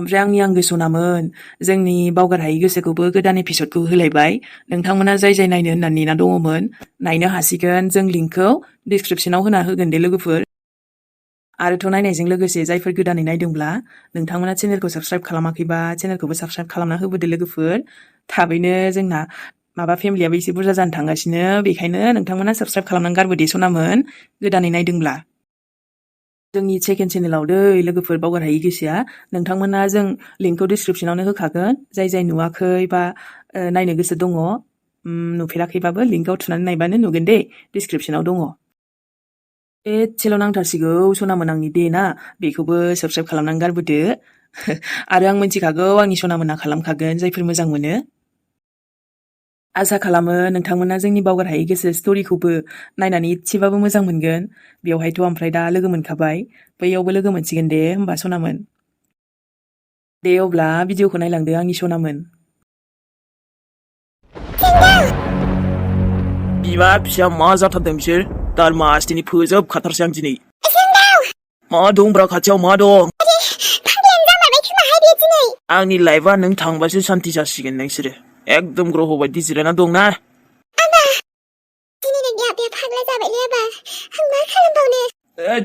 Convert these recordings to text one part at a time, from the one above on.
ओमफ्राय आंनि आंगो सनामोन जोंनि बावगार हायै गोसोखौबो गोदान एपिसडखौ होलायबाय नोंथांमोना जाय नायनो होननानै नेना दङमोन नायनो हासिगोन जों लिंकखौ डिसक्रिपसनाव होना होगोन दे लोगोफोर आरोथ' नायनायजों लोगोसे जायफोर गोदानै नायदोंब्ला नोंथांमोना चेनेलखौ साबस्क्राइब खालामाखैबा चेनेलखौबो साबस्क्राइब खालामना होबोदो लोगोफोर थाबैनो जोंना फेमिलियाबो एसे बुरजा जानो थांगासिनो बेखायनो नोंथांमोना साबस्क्राइब खालामनानै गारबोदे सनामोन गोदानै नायदोंब्ला जोंनि सेकेन्ड चेनेलाव दै लोगोफोर बावगार हायै गोसोआ नोंथांमोना जों लिंकखौ डिसक्रिपसनावनो होखागोन जाय नुवाखै बा नायनो गोसो दङ नुफेराखैबाबो लिंकआव थुनानै नायबानो नुगोन दे डिसक्रिपसनाव दङ एसेल' नांथारसिगौ सनामोन आंनि दे ना बेखौबो साबस्क्राइब खालामनानै गारबोदो आरो आं मिथिखागौ आंनि सनामोना खालामखागोन जायफोर मोजां मोनो आसा खालामो नोंथांमोना जोंनि बावगार हायै गोसो स्ट'रिखौबो नायनानै एसेबाबो मोजां मोनगोन बेवहायथ' ओमफ्राय दा लोगो मोनखाबाय बैयावबो लोगो मोनसिगोन दे होमबा सनामोन दे अब्ला भिडिअखौ नायलांदो आंनि सनामोन बिमा फिसा मा जाथारदों बिसोर दारमासथिनि फोजोबखाथारसै आं दिनै मा दंब्रा खाथियाव मा दं आंनि लाइफआ नों थांबासो सान्ति जासिगोन नोंसोरो एकदम ग्रह बायदि जिरायना दंना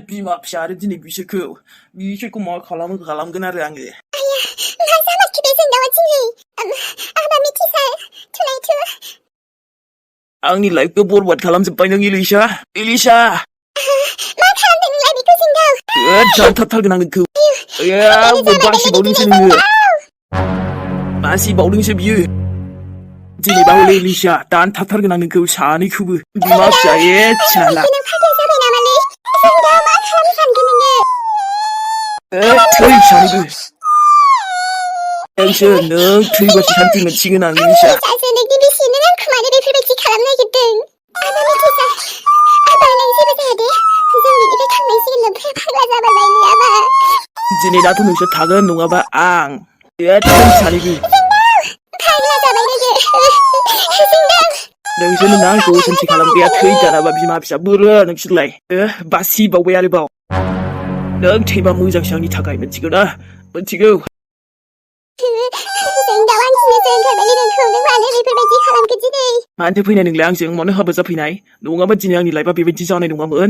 बिमा फिसा आरो दिनै बिसोरखौ मा खालामगोन आरो आङो आंनि लाइफखौ बरबाद खालामजोब्बाय नों इलिशा जाथारथारगोन आं नोंखौ बासिबावदोंसो नोङो बासिबावदोंसो बियो दिनैबा हले इलिशा दानथारथारगोन आं नोंखौ सानैखौबो बिमा फिसा साला थै सानैबो नों थैबासो सान्थि मोनसिगोन आं इलिशा दिनै दाथ' नोंसोर थागोन नङाबा आं सानैबो नोंसोरनो आंखौ सान्थि खालामग्राया थै दानाबा बिमा फिसा बोरो नोंसोरलाय बासिबावबाय आरोबाव नों थैबा मोजांसो आंनि थाखाय मिथिगौ ना मिथिगौ मानोथो फैनाय नोंलाय आंजों मानो हाबा जाफैनाय नङाबा दिनै आंनि लाइफआ बेबायदि जानाय नङामोन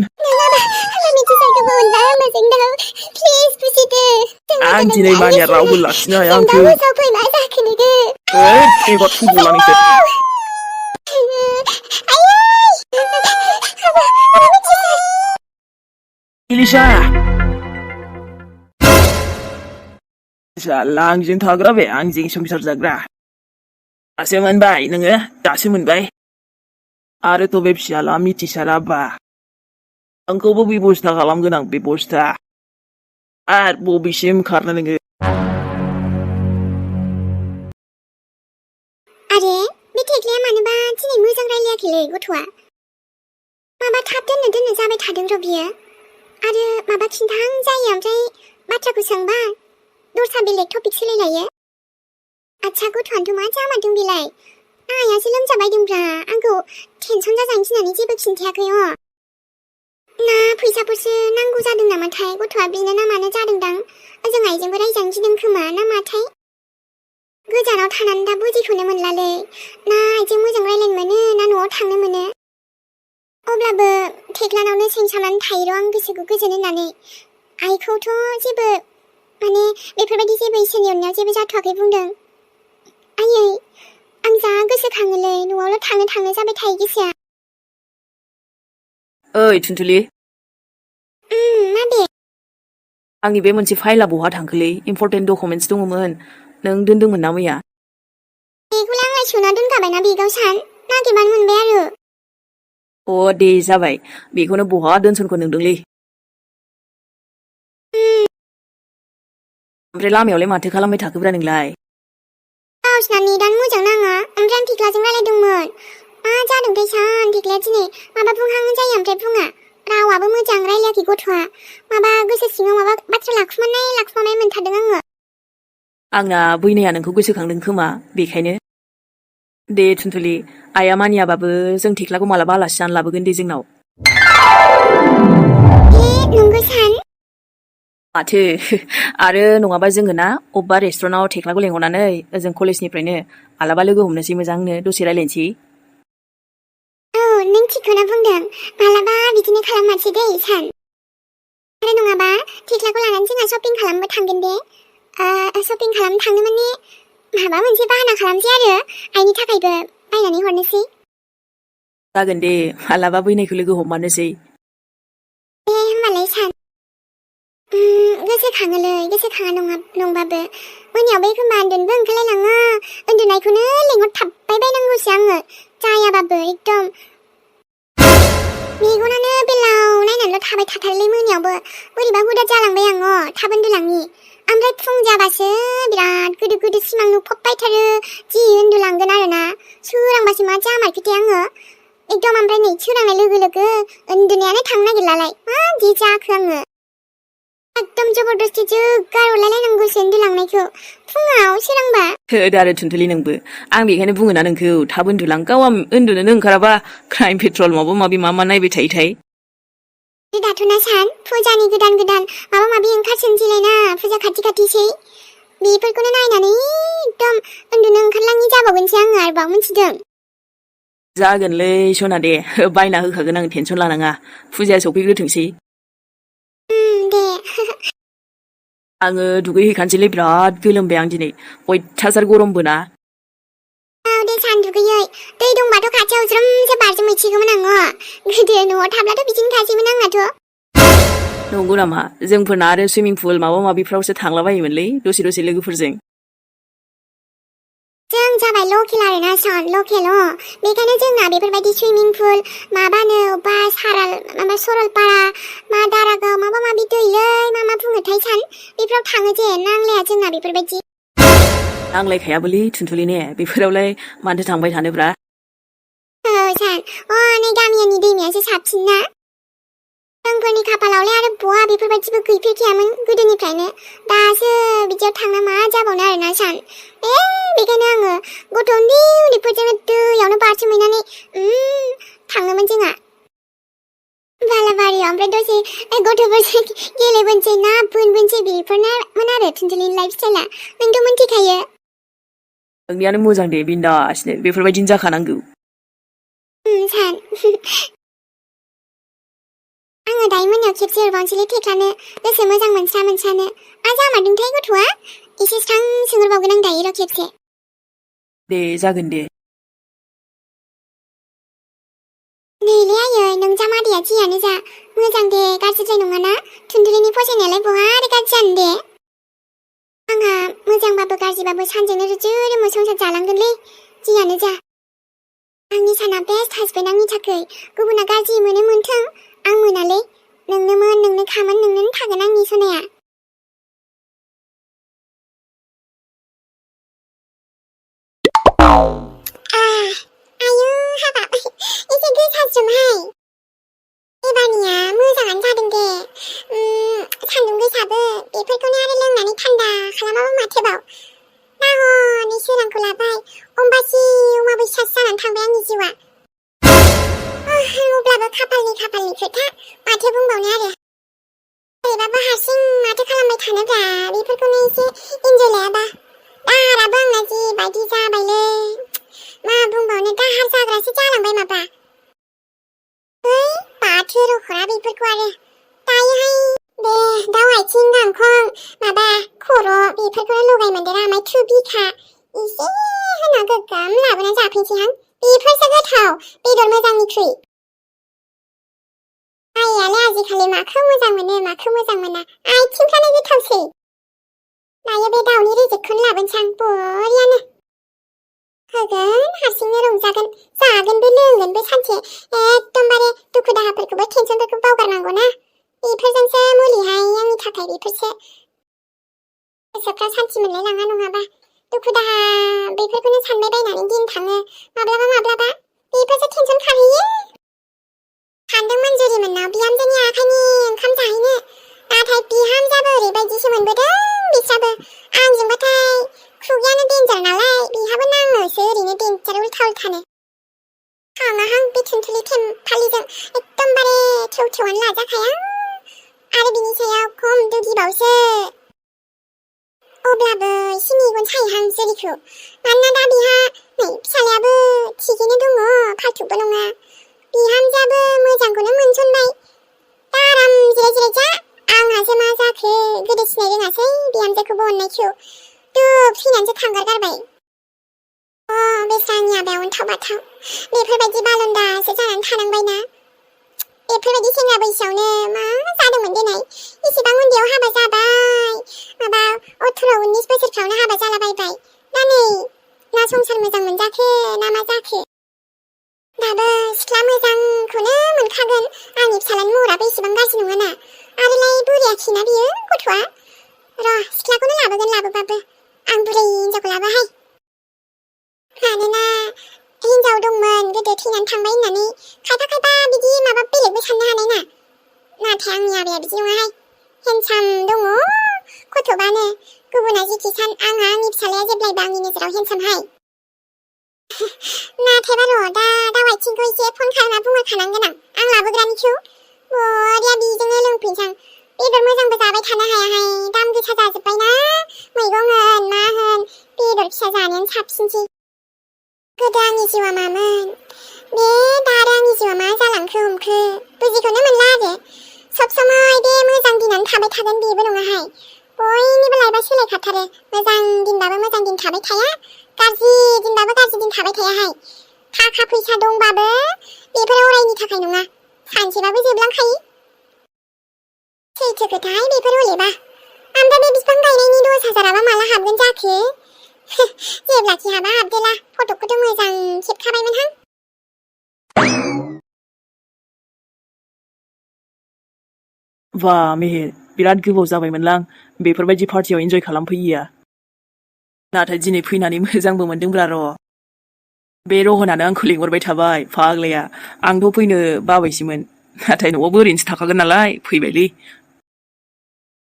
आं दिनै मानिया रावबो लाखिनो हाया आंखौ एबार थुबला नोंसोर इलिशा जाला आंजों थाग्रा बे आंजों संसार जाग्रा दासो मोनबाय नोङो दासो मोनबाय आरोथ' बे फिसाला मिथिसाराबा आंखौबो बेबस्था खालामगोन आं बेबस्था आरो बबेसिम खारनो नोङो आरे बे थेख्लाया मानोबा दिनै मोजां रायलायाखैलै गथ'आ माबा थाब दोननो जाबाय थादों र' बियो आरो माबा खिन्थाहां जायो ओमफ्राय बाथ्राखौ सोंबा दस्रा बेलेग टपिक सोलायलायो आच्छा गथ'आनोथ' मा जामारदों बेलाय आइयासो लोमजाबायदोंब्रा आंखौ टेनसन जाजानो गिनानै जेबो खिन्थायाखै ना फैसाफोरसो नांगौ जादों नामाथाय गथ'आ बिनो ना मानो जादोंदां ओजों आइजोंबो रायजानो गिदों खोमा ना माथाय गोजानाव थानानै दा बुजिथ'नो मोनलालै ना आइजों मोजां रायलायनो मोनो ना न'आव थांनो मोनो अब्लाबो थेख्लानावनो सोंसाबनानै थायो र' आं गोसोखौ गोजोन होननानै आइखौथ' जेबो माने बेफोरबायदि जेबो इसोरनि अननायाव जेबो जाथ'वाखै बुंदों आयै आं जा गोसोखाङोलै न'आवल' थांनो जाबाय थायो गोसोआ ओइ थुनथुलि माबे आंनि बे मोनसे फाइलआ बहा थांखोलै इम्पर्टेन्ट डकुमेन्टस दङमोन नों दोनदोंमोन ना मैया बेखौलाय आंलाय सोना दोनखाबायना बेगाव सान नागिरबानो मोनबाय आरो दे जाबाय बेखौनो बहा दोनसनखो नोंदोंलै ओमफ्राय लामायावलाय माथो खालामबाय थाखोब्रा नोंलाय गावसिना नेटानो मोजां नाङा ओमफ्राय आं थेख्लाजों रायलायदोंमोन मा जादोंथाय सान थेख्लाया दिनै माबा बुंहां जायो ओमफ्राय बुङा रावाबो मोजां रायलायाखै गथ'आ माबा गोसो सिङाव माबा बाथ्रा लाखुमानाय मोनथारदों आङो आंना बैनाया नोंखौ गोसोखांदों खोमा बेखायनो दे थुनथुलि आइया मानियाबाबो जों थेख्लाखौ मालाबा आलासि जानो लाबोगोन दे जोंनाव नंगौ सान माथो आरो नङाबा जोङो ना अबेबा रेस्टुरेन्टाव थेख्लाखौ लेंहरनानै ओजों कलेजनिफ्रायनो मालाबा लोगो हमनोसै मोजांनो दसे रायलायनोसै। औ नों थिगखौनो बुंदों मालाबा बिदिनो खालाममारसै दे सान आरो नङाबा थेख्लाखौ लानानै जोंहा शपिं खालामबो थांगोन दे शपिं खालामनो थांनो माने माबा मोनसे बाहाना खालामसै आरो आइनि थाखायबो बायनानै हरनोसै। जागोन दे मालाबा बैनायखौ लोगो हममारनोसै। दे होमबालाय सान गोसोखाङा नंबाबो मोनायावबो एखमबा उन्दुनोबो ओंखारलायलाङो उन्दुनायखौनो लेंहरथाबबाय बायनांगौसो आङो जायाबाबो एकदम मेगनानो बेलाव नायनानैल' थाबाय थाथारोलै मोनायावबो बोरैबा हुदा जालांबाय आङो थाब उन्दुलाङि ओमफ्राय फुं जाबासो बिराद गोदो गोदो सिमां नुफबबायथारो जि उन्दुलांगोन आरोना सोरांबासो मा जामारखोथाय आङो एकदम ओमफ्राय नै सोरांनाय लोगो लोगो उन्दुनायानो थांनो नागिरलालाय मादि जाखो आङो एकदम जबरदस्ति जोगार हरलायलायनांगौसो उन्दुलांनायखौ फुङाव सोरांबा। दारो थुनथुलि नोंबो आं बेखायनो बुङोना नोंखौ थाब उन्दुलां गावहा उन्दुनोनो ओंखाराबा क्राइम पेट्रल माबा माबि मा नायबाय थायोथाय। दाथ' ना सान फुजानि गोदान माबा माबि ओंखारसोनसैलायना फुजा खाथिसै बेफोरखौनो नायनानै एकदम उन्दुनो ओंखारलाङि जाबावगोनसो आङो आरोबाव मिथिदों। जागोनलै सना दे बायना होखागोन आं टेनसन लानाङा फुजाया सफैग्रोथोंसै। दे आङो दुगैहैखानोसैलै बिराद गोलोमबाय आं दिनै अयथासार गरमबो ना। औ दे सान दुगैयै दै दंबाथ' खाथियाव ज्रोमसो बारजुमहैसिगौमोन आङो गोदो न'आव थाब्लाथ' बिदिनो खासैमोन आंनाथ'। नंगौ नामा जोंफोरना आरो सुइमिं पुल माबा माबिफ्रावसो थांलाबायोमोनलै दसे लोगोफोरजों। जों जाबाय लकेल आरोना सान लकेल बेखायनो जोंना बेफोरबायदि सुइमिं पुल माबानो अबेबा सरलपारा मा दारागाव माबा माबि दैलै मा बुङोथाय सान बेफोराव थाङो जे नांलाया जोंना बेफोरबायदि। नांलायखायाबोलै थुनथुलि ने बेफोरावलाय मानोथो थांबाय थानोब्रा। औ सान नै गामियानि दैमायासो साबसिन ना जोंफोरनि खाफालावलाय आरो बहा बेफोरबायदिबो गैफेरखायामोन गोदोनिफ्रायनो दासो बिदियाव थांना मा जाबावनो आरोना सान बेखायनो आङो गथ' उन्दैफोरजोंनो दैयावनो बारसोमहैनानै थाङोमोन जोंहा बालाबारियाव ओमफ्राय दसे गथ'फोरजों गेलेबोनोसै ना बोनबोनोसै बेफोरमोन आरो थुनथुलिनि लाइफ स्टाइला नोंथ' मिथिखायो। नोंनियानो मोजां दे बिन्दासनो बेफोरबायदिनो जाखानांगौ। सान आङो दायो मोनायाव खेबसे हरबावनोसैलै थेख्लानो गोसो मोजां मोनस्रानो मा जामारदोंथाय गथ'आ एसे स्रां सोंहरबावगोन आं दायो र' खेबसे। दे जागोन दे। नैलै आयै नों जामादैया जियानो जा मोजां दे गाज्रिद्राय नङाना थुनथुलिनि फसायनायालाय बहा आरो गाज्रि जानो दे आंहा मोजांबाबो गाज्रिबाबो सानजोंनो रुजु रुमु संसार जालांगोनलै जियानो जा आंनि साना बेस्ट हासबेन्ड आंनि थाखाय गुबुना गाज्रि मोनथों आं मोनालै नोंनो खामोन नोंनो थागोन आंनि सनाया। आयु हाबाब एसे गोसाजोमहाय एबारनिया मोजाङानो जादों दे सान्दुं गोसाबो बेफोरखौनो आरो लोंनानै थान्दा खालामाबा माथोबाव दाहनै सोरांखौ लाबाय अम्बासि अमाबैसासो जानानै थांबाय आंनि जिउआ अब्लाबो खाफालनि खोथा माथो बुंबावनो आरो बोरैबाबा हारसिं माथो खालामबाय थानोब्रा बेफोरखौनो एसे इन्जय लायाबा दाहाराबो आंना जिबायदि जाबायलै मा बुंबावनो दाहार जाग्रासो जालांबाय माबा बाथो रख'रा बेफोरखौ आरो दायोहाय दे दाउ आथिं गांखं माबा खर' बेफोरखौनो लगाय मोनदेरा ओमफ्राय थुबिखा एसे होना गोग्गाम लाबोना जाफैनोसैहां बेफोरसो गोथाव बेदर मोजांनिख्रुइ आइयालाय आजिखालि माखौ मोजां मोनो माखौ मोजां मोना आथिंफ्रानो गोथावसै दायो बे दाउनि रेजेक्टखौनो लाबोनोसै आं बरियानो होगोन हारसिंनो रंजागोन जागोनबो लोंगोनबो सानसे एकदमबारे दुखु दाहाफोरखौबो टेनसनफोरखौ बावगारनांगौ ना बेफोरजोंसो मुलिहाय आंनि थाखाय बेफोरसो गोसोफ्रा सान्थि मोनलाय लाङा नङाबा दुखु दाहा बेफोरखौनो सानबाय बायनानै दिन थाङो माब्लाबा बेफोरसो टेनसन खाहैयो सानदोंमोन जुरि मोननाव बिहामजोनि आखाइनि ओंखाम जाहैनो नाथाय बिहामजाबो ओरैबायदिसो मोनबोदों बिस्राबो आंजोंबाथाय खुगायानो डेन्जार नालाय बिहाबो नाङोसो ओरैनो डेन्जार उल्था-उल्थानो थाङाहां बे थुनथुलि थेम्फालिजों एकदमबारे थेव-थेवानो लाजाखाया आरो बिनि सायाव खम दुगिबावसो। अब्लाबो एसे मेगन सायोहां जेरिखौ, मानोना दा बिहा नै फिसालायाबो थिगैनो दङ, फाल्थुबो नङा। बिहामजोआबो मोजांखौनो मोनसनबाय। दा आराम जिराय जिराय जा। आंहासो मा जाखो गोदो सिनाय रोङासै बिहामजोखौबो अननायखौ। दुब फैनानैसो थांगारगारबाय। बेस्रा आंनि आबाया अन्थाव बाथाव। बेफोरबायदि बालन्दासो जानानै थानांबायना। बेफोरबायदि सेंग्रा बैसोआवनो मा जादोंमोन देनाय। इसेबां उन्दैयाव हाबा जाबाय। माबा 18-19 बोसोरफ्रावनो हाबा जालाबायबाय। दा नै ना संसार मोजां मोनजाखो ना मा जाखो। दाबो सिख्ला मोजांखौनो मोनखागोन। आंनि फिसालानि महराबो एसेबां गाज्रि नङाना। आरोलाय बुरियाखैना बियो गथ'आ। र' सिख्लाखौनो लाबोगोन लाबोबाबो। आं बुरै हिनजावखौ लाबोहाय। मानोना हिनजाव दंमोन गोदो थैनानै थांबाय होननानै खायफा खायफा बिदि माबा बेलेगबो साननो हानाय ना। नाथाय आंनि आबाया बिदि नङाहाय। हेन्डसाम दङ गथ'बानो। गुबुना जेखि सान आंहा आंनि फिसालाया जेब्लायबो आंनि नोजोराव हेन्डसामहाय। नाथायबा र' दा दाउ आथिंखौ एसे फन खालामना बुंहरखानांगोन आं लाबोग्रानिखौ। बरिया बिजोंनो लोंफैनोसां। बेदर मोजांबो जाबाय थानो हायाहाय। दाम गोसा जाजोब्बायना मैगं होन मा होन। बेदर फिसा जानायानो साबसिनसै। गोदो आंनि जिउआ मामोन, बे दा आरो आंनि जिउआ मा जालांखो हमखो बुजिखौनो मोनला आरो। सब समाय बे मोजां दिनानो थाबाय थागोन बेबो नङाहाय। बयनिबो लाइफआ सोलायखाथारो। मोजां दिनबाबो मोजां दिन थाबाय थाया, गाज्रि दिनबाबो गाज्रि दिन थाबाय थायाहाय। थाखा फैसा दंबाबो बेफोर अरायनि थाखाय नङा, सानसेबाबो जोबलांखायो। सैथो खोथाहाय बेफोर हलेबा। ओमफ्राय बे बिफां गायनायनि 10,000आबा माला हाबगोन जाखो। जेब्लाखि हाबा हाबदेला। फटकखौथ' मोजां खेबखाबायमोनहां। वा मेहेर, बिराद गोबाव जाबायमोनलां बेफोरबायदि पार्टियाव इन्जय खालामफैयिया। नाथाय दिनै फैनानै मोजांबो मोनदोंब्रा र'। बे रहनानो आंखौ लिंहरबाय थाबाय फाग्लाया। आंथ' फैनो बाबायसोमोन, नाथाय न'आवबो ओरैनोसो थाखागोन नालाय फैबायलै।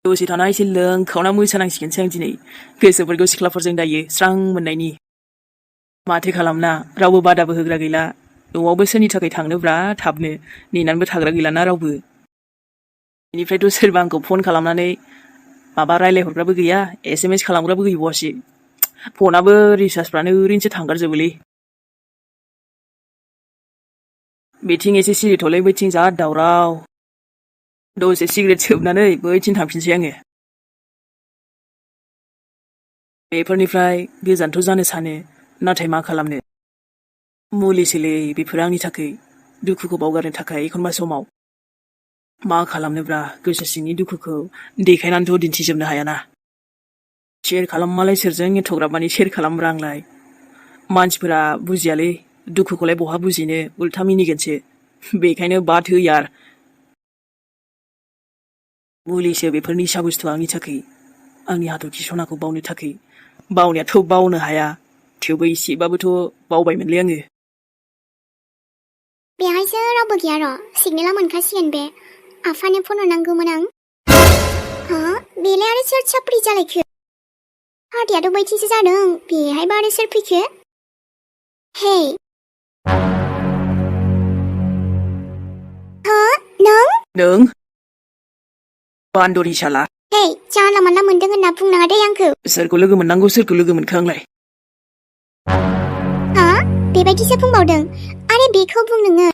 दसे थाना एसे लोंखावना मोसानांसिगोनसो आं दिनै। गोसोफोरखौ सिख्लाफोरजों दायो स्रां मोननायनि। माथो खालामना, रावबो बादाबो होग्रा गैला। न'आवबो सोरनि थाखाय थांनोब्रा थाबनो, नेनानैबो थाग्रा गैलाना रावबो। बेनिफ्रायथ' सोरबा आंखौ फन खालामनानै माबा रायलायहरग्राबो गैया, SMS खालामग्राबो गैबावासो। फनाबो रिसार्जफ्रानो ओरैनोसो थांगारजोबोलै। बेथिं एसे सिरिथ'लै बैथिं जा दावराव। दसे सिगारेट सोबनानै बैथिं थांफिनसै आङो। बेफोरनिफ्राय गोजानथ' जानो सानो, नाथाय मा खालामनो। मुलिसोलै बेफोर आंनि थाखाय, दुखुखौ बावगारनो थाखाय एखनबा समाव। मा खालामनोब्रा, गोसो सिंनि दुखुखौ देखायनानैथ' दिन्थिजोबनो हायाना। शेयार खालामबालाय सोरजों एथ'ग्राब मानि शेयार खालामब्रा आंलाय। मानसिफोरा बुजियालै, दुखुखौलाय बहा बुजिनो, उल्था मिनिगोनसो। बेखायनो बाद हो यार। मुलिसो बेफोर निसा बुस्थुआ आंनि थाखाय, आंनि हाथरखि सनाखौ बावनो थाखाय। बावनायाथ' बावनो हाया, थेवबो एसेबाबोथ' बावबायमोनलै आङो। बेहायसो रावबो गैया र', सिगनेला मोनखासिगोन बे। आफानो फन हरनांगौमोन आं। हा? बेलाय आरो सोर साप्रि जालायखो? पार्टियाथ' बैथिंसो जादों, बेहायबा आरो सोर फैखो? हे। हा? नों? बान्दरि साला। हे, जानला मानला मोनदों होनना बुंनाङा दे आंखौ। सोरखौ लोगो मोननांगौ सोरखौ लोगो मोनखो आंलाय? हा? बेबायदिसो बुंबावदों? आरे बेखौ बुं नोङो।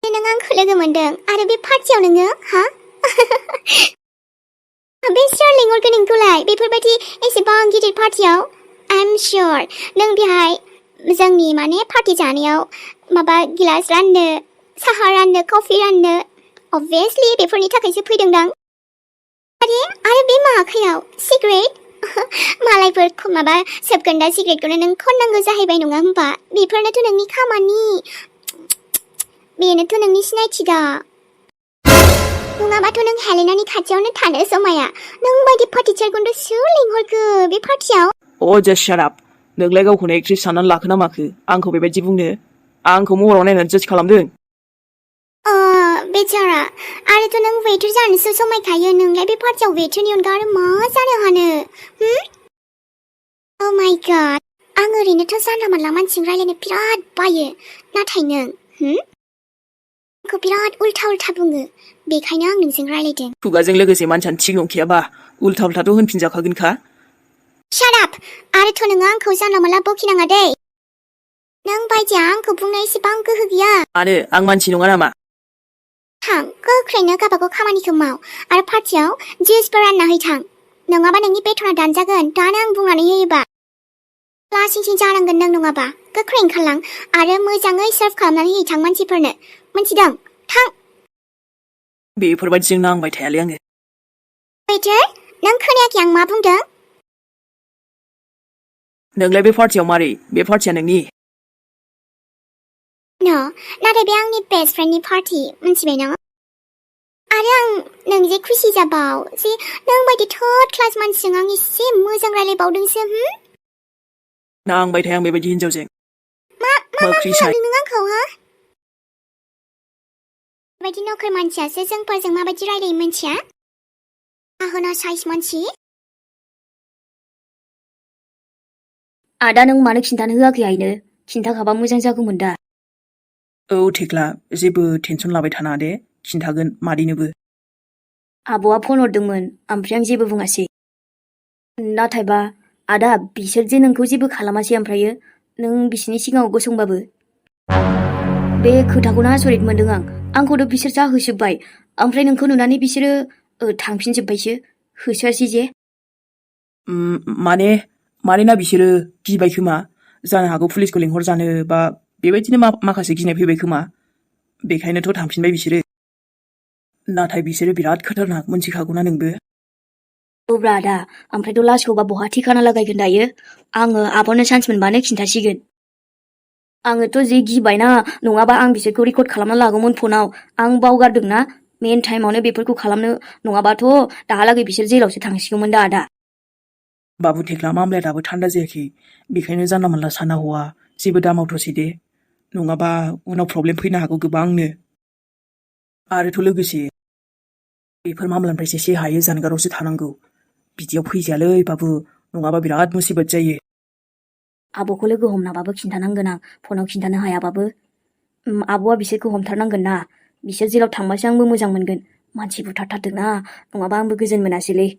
नों आंखौ लोगो मोनदों आरो बे पार्टियाव नोङो, हा? बे सोर लिंहरखो नोंखौलाय बेफोरबायदि एसेबां गिदिर पार्टियाव? आइ एम सियर नों बेहाय जोंनि माने पार्टि जानायाव माबा गिलास राननो, साहा राननो, कफि राननो, अबभियासलि बेफोरनि थाखायसो फैदोंदां। आरे बे मा आखायाव सिगारेट? मालायफोर माबा सोबखोन्दा सिगारेटखौनो नों खननांगौ जाहैबाय नङा होमबा? बेफोरनोथ' नोंनि खामानि, बेनोथ' नोंनि सिनायथि दा। नङाबाथ' नों हेलेनानि खाथियावनो थानो समाया। नों बायदि पार्टिचारखौथ' सोर लिंहरखो बे पार्टियाव? जास्ट शाट आप। नोंलाय गावखौनो एक्ट्रेस साननानै लाखो ना माखो आंखौ बेबायदि बुंनो? आंखौ महराव नायनानै जाज खालामदों? बेचारा, आरोथ' नों वेटर जानोसो समायखायो। नोंलाय बे पार्टियाव वेटरनि अनगा आरो मा जानो हानो? अ माय गड, आं ओरैनोथ' जानला मानला मानसिजों रायलायनो बिराद बायो, नाथाय नों आंखौ बिराद उल्था उल्था बुङो बेखायनो आं नोंजों रायलायदों खुगाजों लोगोसे मानसियानो थिग नंखायाबा उल्था उल्थाथ' होनफिनजाखागोनखा Shut up! आरोथ' नोङो आंखौ जानला मोनला बखिनाङा दै नों बायदिया आंखौ बुंनो एसेबां गोहो गैया मानो आं मानसि नङा नामा थां गोख्रैनो गावबागाव खामानिखौ माव आरो पार्टियाव जुइसबो रानना हैथां नङाबा नोंनि बेथना दानजागोन दानो आं बुंनानै होयोबा लासिंसिं जानांगोन नों नङाबा गोख्रै ओंखारलां आरो मोजाङै सार्भ खालामनानै हैथां मानसिफोरनो मोनथिदों थां बेफोरबायदिजों नांबाय थायालै आङो वेटार नों खोनायाखै आं मा बुंदों नोंलाय बे पार्टियाव मारै बे पार्टिया नोंनि नाथाय बे आंनि बेस्ट फ्रेन्डनि पार्टि मोनथिबाय ना आरो आं नोंजे खुसि जाबाव जे नों बायदि थार्ड क्लास मानसिजों आं एसे मोजां रायलायबावदोंसो नांबाय थाया आं बेबायदि हिनजावजों मा मोख्रि साय बुंलांदों नों आंखौ बेबायदि नखर मानसियासो जोंफोरजों माबायदि रायलायो मोनथिया आहोना साइज मानसि आदा नों मानो खिन्थानो होआखै आइनो खिन्थाखाबा मोजां जागौमोन दा औ थेख्ला जेबो टेनसन लाबाय थानाङा दे खिन्थागोन मादैनोबो आब'आ फन हरदोंमोन ओमफ्राय आं जेबो बुङासै नाथायबा आदा बिसोर जे नोंखौ जेबो खालामासै ओमफ्रायो नों बिसिनि सिगाङाव गसंबाबो बे खोथाखौनो आसरित मोनदों आंखौथ' बिसोर जाहोजोब्बाय ओमफ्राय नोंखौ नुनानै बिसोरो थांफिनजोब्बायसो होसोआसै जे मानोना बिसोरो गिबाय खोमा जानो हागौ पुलिसखौ लिंहरजानो बा बेबायदिनो माखासे गिनाय फैबाय खोमा बेखायनोथ' थांफिनबाय बिसोरो नाथाय बिसोरो बिराद खतरनाक मोनथिखागौना नोंबो औब्रा आदा ओमफ्रायथ' लासखौबा बहा ठिकाना लागायगोन दायो आङो आब'नो चान्स मोनबानो खिन्थासिगोन आङोथ' जे गिबायना नङाबा आं बिसोरखौ रेकर्ड खालामना लागौमोन फनाव आं बावगारदोंना मेन टाइमावनो बेफोरखौ खालामनो नङाबाथ' दाहालागै बिसोर जेलावसो थांसिगौमोन दा आदा बाबु थेख्ला मामलाया दाबो थान्दा जायाखै बेखायनो जानला मोनला सानना हवा जेबो दामावथ'सै दे नङाबा उनाव प्रब्लेम फैनो हागौ गोबांनो आरोथ' लोगोसे बेफोर मामलानिफ्राय जेसे हायो जानगारावसो थानांगौ बिदियाव फैजायालै बाबु नङाबा बिराद मुसिबत जायो आब'खौ लोगो हमनाबाबो खिन्थानांगोन आं फनाव खिन्थानो हायाबाबो आब'आ बिसोरखौ हमथारनांगोन ना बिसोर जेराव थांबासो आंबो मोजां मोनगोन मानसि बुथारथारदोंना नङाबा आंबो गोजोन मोनासैलै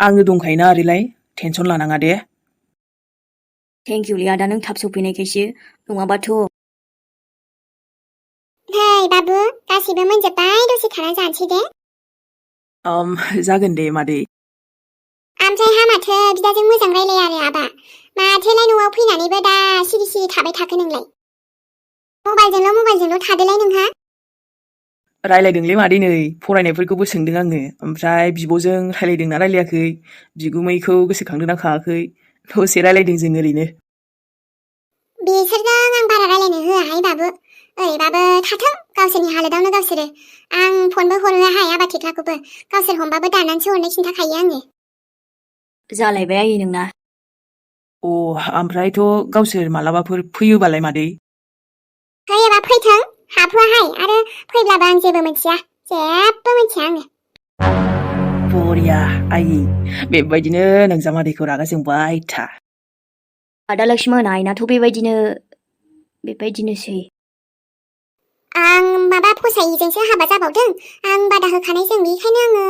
आङो दंखायोना ओरैलाय टेनसन लानाङा दे थेंकिउलै आदा नों थाब सफैनायखायसो नङाबाथ' नै बाबु गासैबो मोनजोब्बाय दसे थाना जानोसै दे जागोन दे मादै ओमफ्राय माथो बिदाजों मोजां रायलाया आरो आबा माथोलाय न'आव फैनानैबो दा सिरि सिरि थाबाय थाखो नोंलाय मबाइलजोंल' थादोलाय नोंहा रायलायदोंलै मादै नै फरायनायफोरखौबो सोंदों आङो ओमफ्राय बिब'जों रायलायदोंना रायलायाखै बिगुमैखौ गोसोखांदोंना खाङाखै दसे रायलायदों जों ओरैनो बिसोरजों आं बारा रायलायनो होआहाय बाबु ओरैबाबो थाथों गावसोरनि हालोदावनो गावसोरो आं फनबो हरनो हाया आबा थेख्लाखौबो गावसोर हमबाबो दाननानैसो हरनो खिन्थाखायो आङो जालायबाय आयै नोंना ओमफ्रायथ' गावसोर मालाबाफोर फैयोबालाय मादै फैयोबा फैथों हाबहोआहाय आरो फैब्लाबो आं जेबो मिथिया आङो बरिया आयै बेबायदिनो नोंजामादैखौ रागा जोंबाय था आदा लक्ष्मण आइनाथ' बेबायदिनोसै आं माबा फसायैजोंसो हाबा जाबावदों आं बादा होखानायजों बेखायनो आङो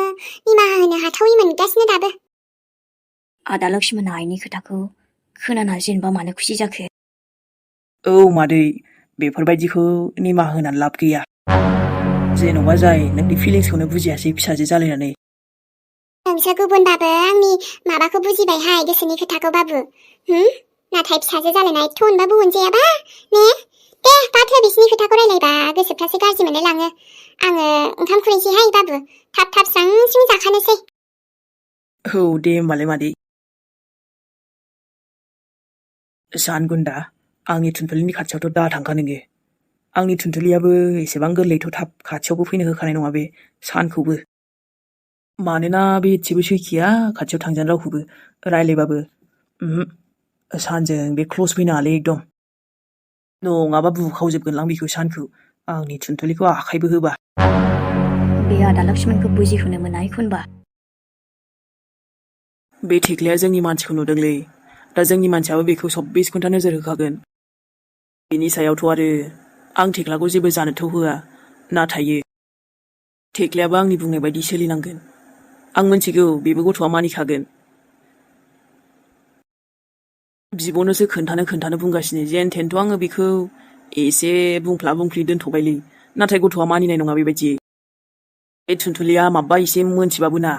निमाहा होनो हाथावै मोनगासिनो दाबो आदा लक्ष्मण आइनि खोथाखौ खोनाना जेनेबा मानो खुसि जाखो औ मादै बेफोरबायदिखौ निमाहा होनानै लाब गैया जेन'बा जाय नोंनि फिलिंसखौनो बुजियासै फिसाजो जालायनानै नोंसोर गुबुनबाबो आंनि माबाखौ बुजिबायहाय गोसोनि खोथाखौ बाबु नाथाय फिसाजो जालायनाय एथ' अनबाबो अनजायाबा ने दे बाथो बिसिनि खोथाखौ रायलायबा गोसोफ्रासो गाज्रि मोनलायलाङो आङो ओंखाम खुरैसैहाय बाबु थाब स्रां स्रिं जाखानोसै औ दे होमबालाय मादै जानगुन्दा आंनि थुनथुलिनि खाथियावथ' दा थांखा नोङो आंनि थुनथुलियाबो एसेबां गोरलैथ' थाब खाथियावबो फैनो होखानाय नङा बे सानखौबो मानोना बे एसेबो सैखिया खाथियाव थांजानो रावखौबो रायलायबाबो सानजों बे क्लस फैनाङालै एकदम नङाबा बुखावजोबगोनलां बेखौ सानखौ आंनि थुनथुलिखौ आखाइबो होबा बे आदा लक्ष्मणखौ बुजिहोनो मोना एखनबा बे थेख्लाया जोंनि मानसिखौ नुदोंलै दा जोंनि मानसियाबो बेखौ 24 घन्टा नोजोर होखागोन बेनि सायावथ' आरो आं थेख्लाखौ जेबो जानोथ' होआ नाथाय थेख्लायाबो आंनि बुंनाय बायदि सोलिनांगोन आं मोनथिगौ बेबो गथ'आ मानिखागोन बिब'नोसो खोन्थानो बुंगासिनो जेन थेनथ' आङो बेखौ एसे बुंफ्ला बुंफ्लि दोनथ'बायलै नाथाय गथ'आ मानिनाय नङा बेबायदि बे थुनथुलिया माबा एसे मोनथिबाबो ना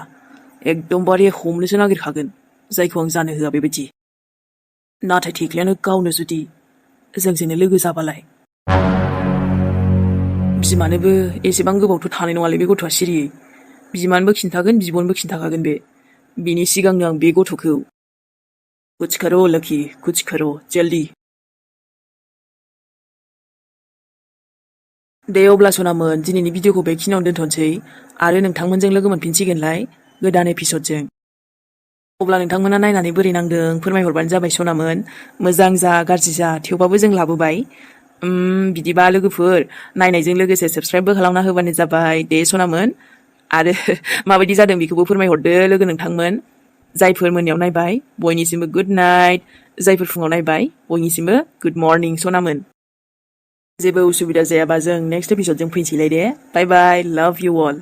एकदमबारे हमनोसो नागिरखागोन जायखौ आं जानो होआ बेबायदि नाथाय थेख्लायानो गावनो जुदि जोंजोंनो लोगो जाबालाय बिमानोबो एसेबां गोबावथ' थानाय नङालै बे गथ'आ सिरियै बिमानोबो खिन्थागोन बिब'नोबो खिन्थाखागोन बे बिनि सिगांनो आं बे गथ'खौ कुछ करो लकी कुछ करो जल्दी दे अब्ला सनामोन दिनैनि भिडिअखौ बेखिनियावनो दोनथ'नोसै आरो नोंथांमोनजों लोगो मोनफिनसिगोनलाय गोदान एपिसडजों अब्ला नोंथांमोना नायनानै बोरै नांदों फोरमायहरबानो जाबाय सनामोन मोजां जा गाज्रि जा थेवबाबो जों लाबोबाय बिदिबा लोगोफोर नायनायजों लोगोसे साबस्क्राइबबो खालामना होबानो जाबाय दे सनामोन आरो माबायदि जादों बेखौबो फोरमायहरदो लोगो नोंथांमोन जायफोर मोनायाव नायबाय बयनिसिमबो गुड नाइट जायफोर फुङाव नायबाय बयनिसिमबो गुड मर्निं सनामोन जेबो उसुबिदा जायाबा जों नेक्स्ट एपिसडजों फैनोसैलाय दे बाय बाय लाभ इउ अल